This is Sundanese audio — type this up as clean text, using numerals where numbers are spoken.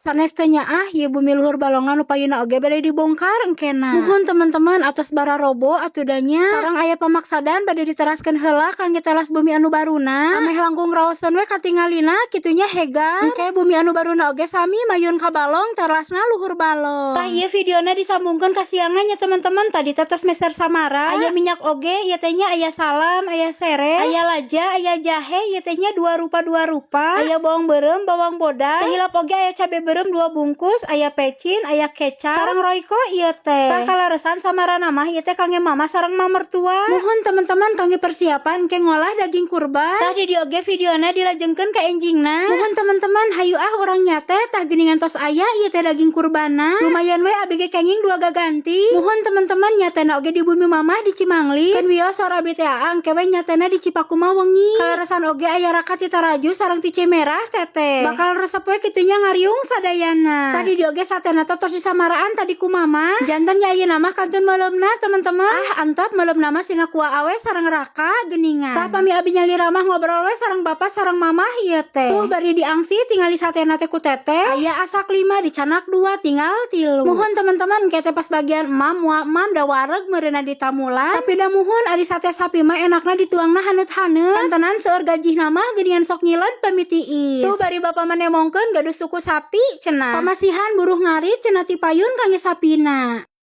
Sanes teh nyaah ieu bumi luhur balongna nu payuna oge bade dibongkar engkena. Muhun teman-teman, atos bararobo atuh da nya. Sareng aya pamaksadan bade diteraskeun heula kangge teras bumi anu baruna. Ameh langkung raoseun we katingalina kitu nya, hegar. Engke bumi anu baruna oge sami mayun ka balong, terasna luhur balong. Tah, ieu videona disambungkeun ka siangna nya, teman-teman. Tadi teh tos meser samara. Aya minyak oge ieu teh nya, aya salam, aya sere, aya laja, aya jahe ieu teh nya, dua rupa dua rupa. Aya bawang beureum, bawang bodas. Teu hilap oge aya cabe beureum dua bungkus, aya pecin, aya kecap, sareng Royco ieu teh. Tah, kaleresan samarana mah ieu teh kangge mama sareng mamertua. Muhun teman-teman, kangge persiapan engke ngolah daging kurban. Tah, di dieu oge videona dilajengkeun ka enjingna. Muhun teman-teman, hayu ah urang nyate. Tah, geuningan tos aya ieu teh daging kurbanna. Lumayan we, abi ge kenging dua gaganti. Muhun teman-teman, nyatena oge di bumi mamah di Cimangli. Kan wios saur abi teh, engke we nyatena di Cipaku mah wengi. Kaleresan oge aya raka ti Taraju sareng ti Cimerah, teteh. Bakal resep we kitu nya ngariung sadayana. Tadi di oge satena teh tos disamaraan tadi ku mama. Janten nya ayeuna mah kantun meuleumna, teman-teman. Ah, antep meuleumna mah sina kuah awe sareng raka geuningan. Tah, pami abi nyalira mah ngobrol we sareng bapak sareng mamah ieu teh. Tuh, bari diangsi tingali satena teh ku teteh. Aya asak lima, dicanak dua, tinggal tilu. Muhun teman-teman, kete pas bagian emam moal emam da wareg meureunna ditamulan. Tapi da muhun, ari sate sapi mah enakna dituangna haneut-haneut. Kantenan seueur gajihna mah geuningan sok nyilet pami tiis. Tuh, bari bapak mah nemongkeun gaduh suku sapi cenah. Pamasihan buruh ngarit cenah ti payun kangge sapina.